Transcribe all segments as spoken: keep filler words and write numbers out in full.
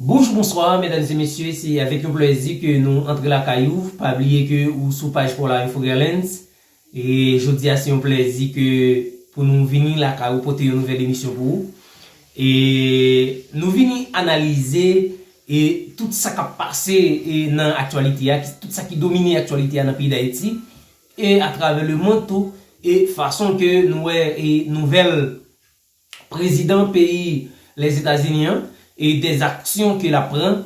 Bonjou, bonswa, medam e mesye, se avèk yon plèzi ke nou antre lakay ou. Pa bliye ke ou sou paj pa w la, Info Guerlands. E jodi a, se yon plèzi ke pou nou vini lakay ou pote yon nouvèl emisyon pou ou. E nou vini analize e tout sa k ap pase e nan aktyalite a, ki- tout sa ki domine aktyalite a nan peyi Dayiti e atravè lemonn tou, e fason ke nou wè e nouvèl prezidan peyi Lèzetazini an e dè aksyon ke l ap pran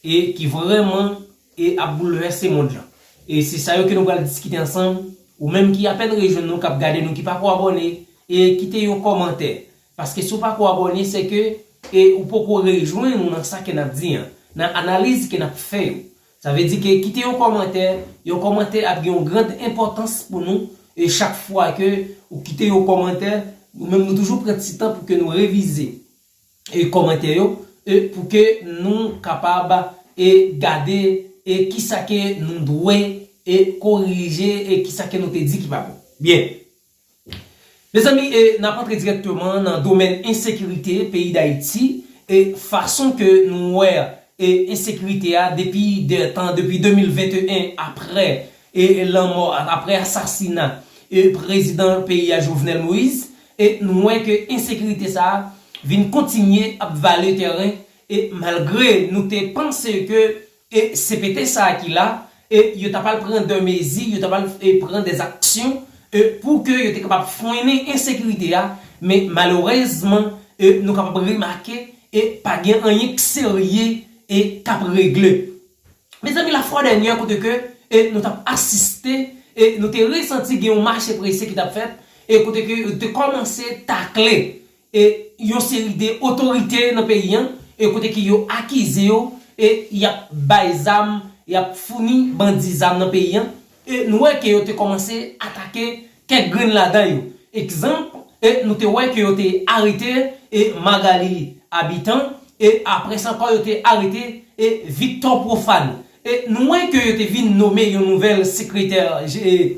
e ki vrèman e ap boulvèse mond lan. E se sa yo ke nou pral diskite ansanm. Ou menm ki apèn rejwenn nou, k ap gade nou, ki pako abòne, e kite yon kòmantè. Paske si w pako abòne, se ke e ou poko rejwenn nou nan sa ke n ap di an, nan analiz ke n ap fè yo. Sa vle di ke kite yon kòmantè, yon kòmantè ap gen yon grand enpòtans pou nou, e chak fwa ke ou kite yon kòmantè, nou menm nou toujou pran ti tan pou ke nou revize e kòmantè yo, e pou ke nou kapab e gade e kisa ke nou dwe e korije e kisa ke nou te di ki pa bon. Byen. Mezanmi, e n ap antre dirèkteman nan domèn ensekirite peyi Dayiti, e fason ke nou wè e ensekirite a depi dè tan, depi de mil venteyen, apre e lanmò, apre asasina e prezidan peyi a, Jovenel Moïse, e nou wè ke ensekirite sa a vin kontinye ap vale tèren, e malgre nou te panse ke e C P T sa a ki la, e yo ta pral pran de mezi, yo ta pral e pran de aksyon e pou ke yo te kapab frennen ensekirite a, men malerezman, e nou kapab remake e pa gen anyen k serye e k ap regle. Mezanmi, lafwa dènyè kote ke e nou t ap asiste e nou te resanti gen yon mache prese ki t ap fèt, e kote ke yo te kòmanse takle e yon seri de otorite nan peyi an, e kote ke yo akize yo e y ap bay zam, y ap founi bandi zam nan peyi an, e nou wè ke yo te kòmanse atake kèk grenn ladan yo. Egzanp, e nou te wè ke yo te arete e Magalie Habitant, e apre sa ankò yo te arete e Victor Prophane. E nou wè ke yo te vin nome yon nouvèl sekretè je-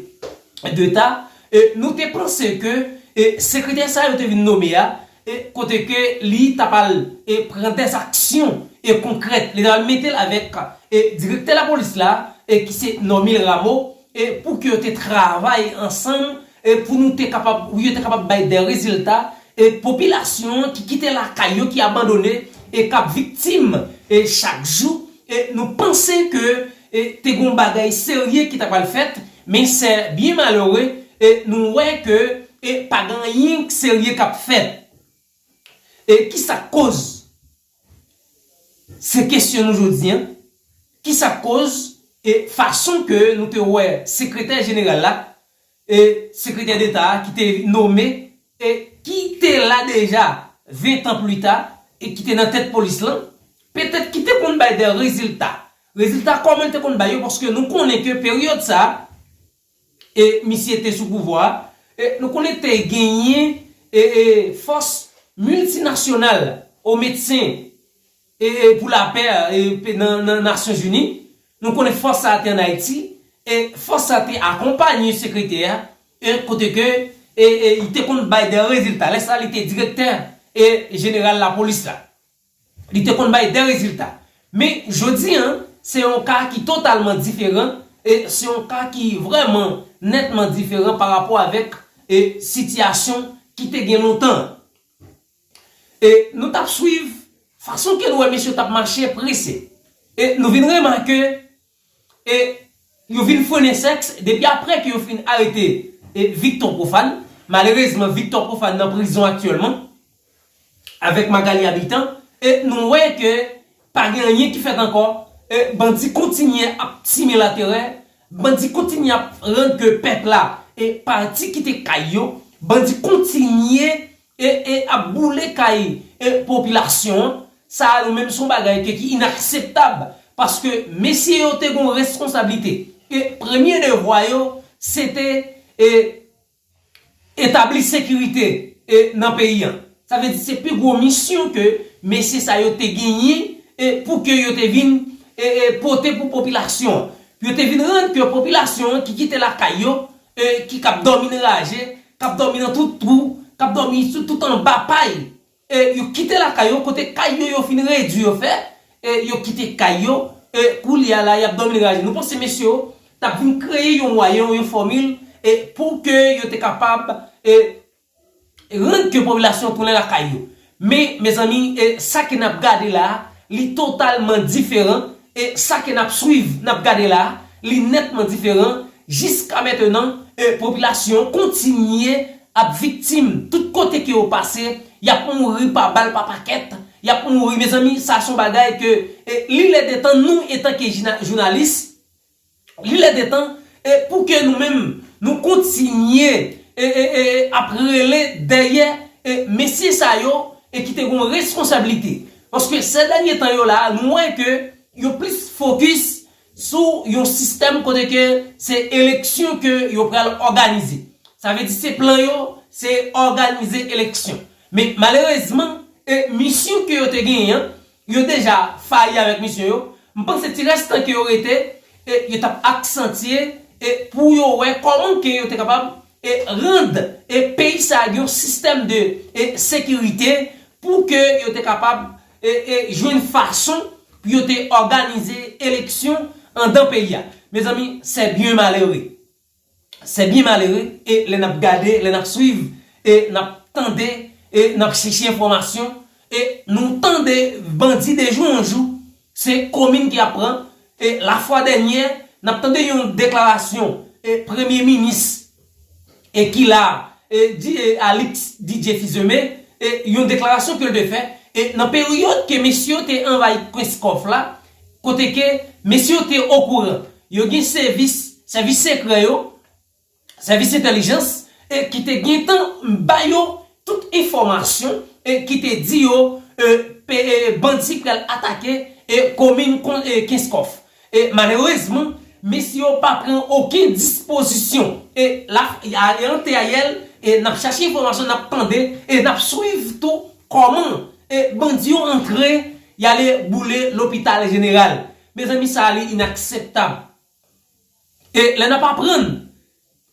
deta, e nou te panse ke e sekretè sa yo te vin nome a, e kote ke li t ap al e pran de aksyon e konkrèt, li t ap al mete l avèk e direktè lapolis la, e ki se Normil Rameau, e pou ke yo te travay ansanm, e pou nou te kapab, pou yo te kapab bay de rezilta, e popilasyon an ki kite lakay yo, ki abandone, e k ap viktim e chak jou, e nou panse ke e te gen yon bagay serye ki t ap pral fèt, men se byen malere, e nou wè ke e pa gen anyen serye k ap fèt. E kisa k koz? Se kesyon nou jodi an. Kisa k koz e fason ke nou te wè sekretè jeneral la, e sekretè deta a ki te nome, e ki te la deja ven tan pli ta, e ki te nan tèt polis lan, petèt ki te konn bay de rezilta. Rezilta kòman l te konn bay yo, paske nou konnen ke peryòd sa a, e misye te sou pouvwa a, e nou konnen te genyen e, e fòs miltinasyonal o medsen e, e pou lapè e, pe- nan, nan Nasyonzini. Nou konnen fòs sa a te ann Ayiti, e fòs sa a te akonpanye sekretè a, e kote ke e, e, li te konn bay de rezilta. Lè sa a, li te direktè e jeneral lapolis la. Li te konn bay de rezilta. Men jodi an, se yon ka ki totalman diferan, e se yon ka ki vrèman nètman diferan pa rapò avèk e sitiyasyon ki te gen lontan. E nou t ap swiv fason ke nou wè mesye t ap mache prese. E nou vin remake e yo vin frennen sèks depi apre ke yo fin arete e Victor Prophane. Malerezman, Victor Prophane nan prizon aktyèlman avèk Magalie Habitant. E nou wè ke pa gen anyen ki fèt ankò. E bandi kontinye ap simen laterè. Bandi kontinye ap rann ke pèp la e pati kite kay yo. Bandi kontinye e, e ap boule kay e popilasyon an. Sa a, nou menm, se yon bagay ke, ki inakseptab, paske mesye yo te gen yon responsablite. E premye devwa yo, se te e etabli sekirite e nan peyi an. Sa vle di se pi gwo misyon ke mesye sa yo te genyen e pou ke yo te vin e, e pote pou popilasyon an. Pou yo te vin rann ke popilasyon an ki kite lakay yo, e ki k ap dòmi nan raje, k ap dòmi nan tout twou, k ap dòmi sou tout anba pay, e yo kite lakay yo, kote kay yo, yo fin redui yo fè, e yo kite kay yo, e koulye a la, y ap dòmi nan raje. Nou panse mesye yo t ap vin kreye yon mwayen, yon fòmil, e pou ke yo te kapab, e rann ke popilasyon tounen lakay yo. Men, mezanmi, e sa ke n ap gade la, li totalman diferan, e sa ke n ap swiv, n ap gade la, li nètman diferan. Jiska mentenan, e popilasyon kontinye ap viktim tout kote ke yo pase, y ap mouri pa bal, pa pakèt, y ap mouri, mezanmi, sa se yon bagay ke, e, li lè de tan nou, etanke jina-, jounalis, li lè de tan, e, pou ke nou menm, nou kontinye, e, e, e, ap rele dèyè, e, mesye sa yo, e ki te gen responsablite. Paske se dènye tan yo la, nou wè ke yo plis fokis sou yon sistèm kote ke se eleksyon ke yo pral òganize. Sa vle di se plan yo, se òganize eleksyon. Men malerezman, e, misyon ke yo te genyen an, yo deja fayi avèk misyon yo. M panse ti rès tan ke yo rete, e, yo t ap aksantye, e, pou yo wè kòman ke yo te kapab, e, rann, e, peyi sa a gen yon sistèm de, e, sekirite pou ke yo te kapab, e, e, jwenn fason pou yo te òganize eleksyon anndan peyi a. Mezanmi, c'est bien malheureux. C'est bien malheureux, e lè n ap gade, lè n ap swiv, e n ap tande, e n ap chèche enfòmasyon, e nou tande bandi de jou an jou, se komin ki ap pran, e lafwa dènyè, n ap tande yon deklarasyon, e premye minis, e ki la, e di, e Alix Didier Fils-Aimé, e yon deklarasyon ke l te fè, e nan peryòd ke mesye yo te anvayi Kenskòf la, kote ke mesye yo te okouran, yo gen sèvis, sèvis sekrè yo, sèvis entèlijans, e ki te gentan ba yo tout enfòmasyon, e ki te di yo, e, pe-, e, bandi pral atake, e, komin kon-, e, Kenskòf. E malerezman, mesye yo pa pran okenn dispozisyon. E la, a, e an teyayèl, e n ap chache enfòmasyon, n ap tande, e n ap swiv tou kòman, e bandi yo antre, y ale boule lopital jeneral. Mezanmi, sa a li inakseptab. E lè n ap aprann,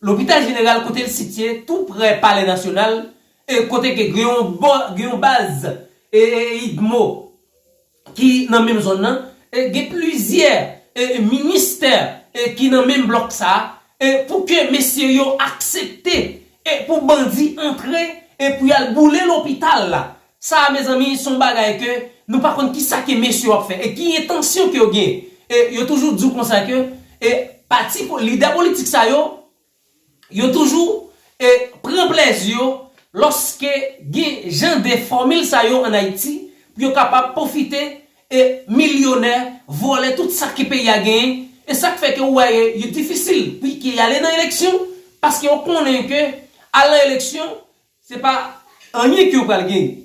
lopital jeneral kote l sitiye tou prè Palè Nasyonal, e kote ke gen yon bò-, gen yon baz, e, e, idmo ki nan menm zòn nan, e gen plizyè, e, ministè, e, ki nan menm blòk sa a, e pou ke mesye yo aksepte, e pou bandi antre, e pou y al boule lopital la. Sa a, mezanmi, se yon bagay ke nou pa konn kisa ke mesye yo ap fè, e ki entansyon ke yo gen. E yo toujou di w konsa ke, e pati po-, lidè politik sa yo, yo toujou, e, pran plezi yo lòske gen jan de fòmil sa yo ann Ayiti, pou yo kapab pwofite, e, milyonè, vòlè tout sa ke peyi a genyen. E sa k fè ke ou wè, e, yo difisil pou ke y ale nan eleksyon, paske yo konnen ke al nan eleksyon, se pa anyen ke yo pral genyen.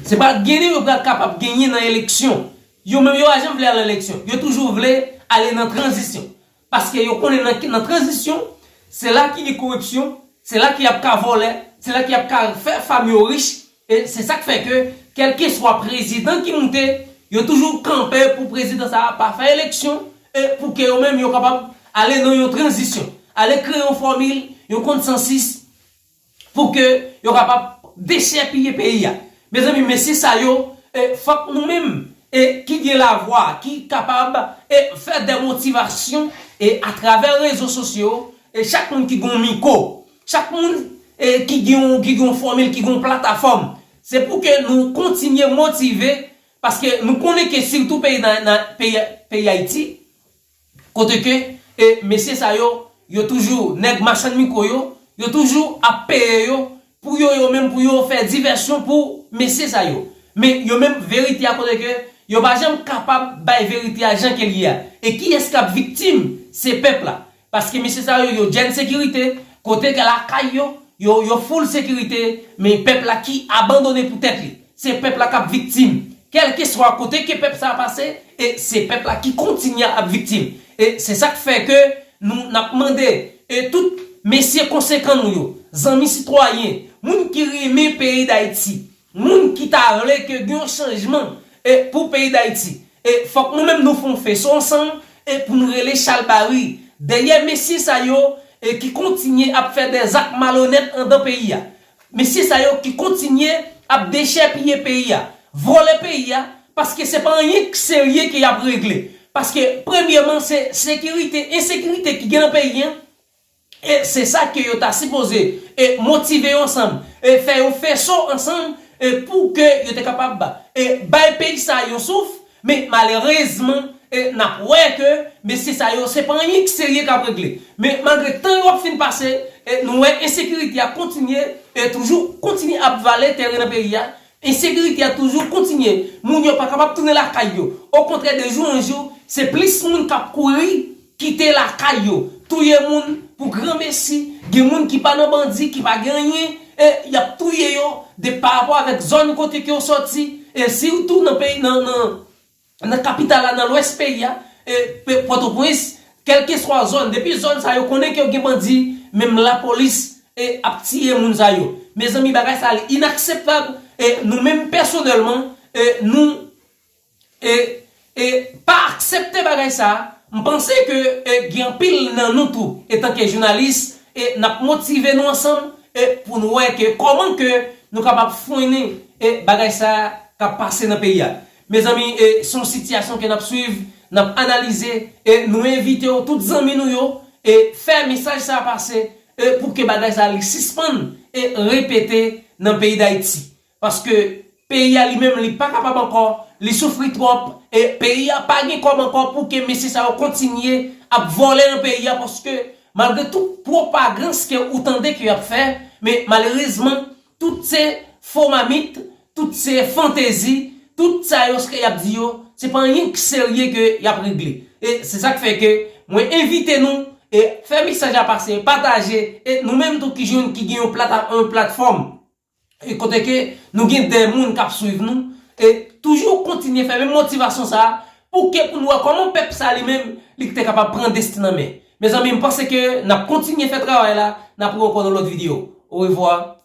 Se pa genyen yo pral kapab genyen nan eleksyon. Yo menm yo pa janm vle al nan eleksyon. Yo toujou vle ale nan tranzisyon. Paske yo konnen nan, nan tranzisyon, se la ki gen koripsyon, se la ki ap ka vòlè, se la ki ap ka fè fanmi yo rich. E se sa k fè ke, kèlkeswa prezidan ki moute, yo toujou kanpe pou prezidan sa a pa fè eleksyon, e pou ke yo menm yo kapab ale nan yon tranzisyon, ale kreye yon fòmil, yon konsansis, pou ke yo kapab dechèpiye peyi a. Mezanmi, mesye sa yo, e, fòk nou menm, e, ki gen lavwa, ki kapab, e, fè de motivasyon, e, atravè rezo sosyo, e, chak moun ki gen yon mikwo, chak moun, e, ki gen yon, ki gen yon fòmil, ki gen yon platafòm, se pou ke nou kontinye motive, paske nou konnen ke sitou peyi nan, nan peyi, peyi Ayiti, kote ke, e, mesye sa yo, yo toujou, nèg machann mikwo yo, yo toujou ap peye yo, pou yo, yo menm, pou yo fè divèsyon pou mesye sa yo. Men yo menm, verite a kote ke, yo pa janm kapab bay verite a jan ke l ye a. E kiyès k ap viktim? Se pèp la. Paske mesye sa yo, yo djèn sekirite, kote ke lakay yo, yo, yo full sekirite, men pèp la ki abandone pou tèt li. Se pèp la k ap viktim. Kèlkeswa kote ke pèp sa a pase, e se pèp la ki kontinye ap viktim. E se sa k fè ke nou, n ap mande, e tout mesye konsekan nou yo, zanmi sitwayen, moun ki renmen peyi Dayiti, moun ki ta vle ke gen yon chanjman, e pou peyi Dayiti, e fòk nou menm nou fè yon feso ansanm, e pou nou rele chalbari dèyè mesye sa yo, e ki kontinye ap fè de zak malonèt anndan peyi a. Mesye sa yo ki kontinye ap dechèpiye peyi a, vòlè peyi a, Paske se pa anyen k serye ke y ap regle. Paske, premyèman, se sekirite, ensekirite ki gen nan peyi an. E se sa ke yo ta sipoze e motive yo ansanm, e fè yo fè so ansanm, e pou ke yo te kapab e bay peyi sa yon souf. Men malerezman, e n ap wè ke mesye sa yo, se pa anyen ki serye k ap regle. Men malgre tan yo ap fin pase, e nou wè ensekirite a kontinye, e toujou kontinye ap vale teren nan peyi a. Ensekirite a toujou kontinye. Moun yo pa kapab tounen lakay yo. Okontrè, de jou an jou, se plis moun k ap kouri kite lakay yo, touye moun pou granmesi. Gen moun ki pa nan bandi, ki pa gen anyen, e y ap touye yo de pa rapò avèk zòn kote ke yo sòti, e sitou nan peyi, nan, nan, nan kapital la, nan lwès peyi a, e Pòtoprens, kèlkeswa zòn, depi zòn sa yo konnen ke yo gen bandi, menm lapolis e ap tiye moun sa yo. Mezanmi, bagay sa li inakseptab, e nou menm pèsonèlman, e nou e, e pa aksepte bagay sa. M panse ke e gen anpil nan nou tou, etanke jounalis, e n ap motive nou ansanm, e pou nou wè ke kòman ke nou kapab frennen e bagay sa k ap pase nan peyi a. Mezanmi, e se yon sitiyasyon ke n ap swiv, n ap analize, e nou envite w, tout zanmi nou yo, e fè mesaj sa pase, e pou ke bagay sa li sispann e repete nan peyi Dayiti. Paske peyi a li menm, li pa kapab ankò, li soufri twòp, e peyi a pa gen kòb ankò pou ke mesye sa yo kontinye ap vòlè nan peyi a, paske malgre tout pwopagans ke ou tande ke y ap fè, men malerezman, tout se fo mamit, tout se fantezi, tout sa yo ke y ap di yo, se pa anyen ki serye ke y ap regle. E se sa k fè ke mwen envite nou, e fè mesaj la pase, pataje, e nou menm tou ki jwenn, ki gen yon plata-, yon platfòm, e kote ke nou gen de moun k ap swiv nou, e toujou kontinye fè menm motivasyon sa a, pou ke pou nou wè kòman pèp sa li menm, li te kapab pran desten nan men. Mezanmi, m panse ke n ap kontinye fè travay la, n ap wè ankò nan lòt videyo. Orevwa.